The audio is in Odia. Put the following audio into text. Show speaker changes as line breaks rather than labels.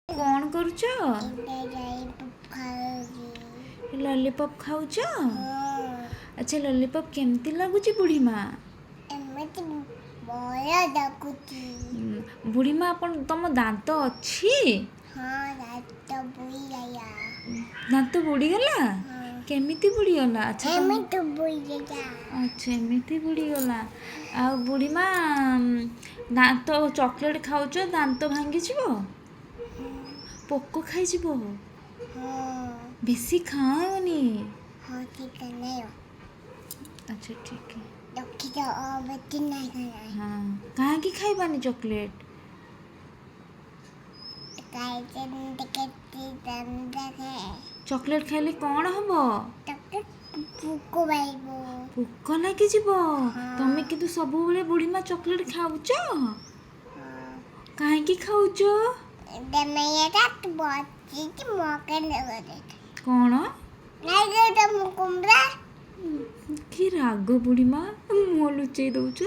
କଣ କରୁଛ? ଲଲିପପ୍ ଖାଉଛ? ଆଚ୍ଛା, ଲଲିପପ୍ କେମିତି ଲାଗୁଛି ବୁଢ଼ୀ ମା?
ଏମିତି ଭଲ ଲାଗୁଛି।
ବୁଢ଼ୀ ମା, ଆପଣ ତମ ଦାନ୍ତ ଅଛି?
ହଁ, ଦାନ୍ତ ବୁଡ଼ିଗଲା।
ଦାନ୍ତ ବୁଡ଼ିଗଲା?
ହଁ।
କେମିତି ବୁଡ଼ିଗଲା? ଆଚ୍ଛା,
ଏମିତି ବୁଡ଼ିଗଲା।
ଆଚ୍ଛା, ଏମିତି ବୁଡ଼ିଗଲା। ଆଉ ବୁଢ଼ୀ ମା, ଦାନ୍ତ, ଚକୋଲେଟ୍ ଖାଉଛ, ଦାନ୍ତ ଭାଙ୍ଗିଯିବ, ପୋକ ଖାଇଯିବ।
ହଁ।
ବେଶୀ ଖାଅନି।
ହଁ, ଠିକ ନାଇଁ।
ଆଚ୍ଛା, ଠିକ।
ରଖିଦ ବେଶୀ ନାହିଁ।
ହଁ, କାହିଁକି ଖାଇବାନି ଚକୋଲେଟ୍? ଚକୋଲେଟ୍ ଖାଇଲେ କ'ଣ ହବ?
ପୋକ ପାଇବ।
ପୋକ ଲାଗିଯିବ।
ହଁ।
ତମେ କିନ୍ତୁ ସବୁବେଳେ ବୁଢ଼ୀ ମା ଚକୋଲେଟ୍ ଖାଉଛ। କାହିଁକି ଖାଉଛ? କ'ଣ କି ରାଗ ବୁଢ଼ୀ ମା, ମୁହଁ ଲୁଚେଇ ଦଉଛ।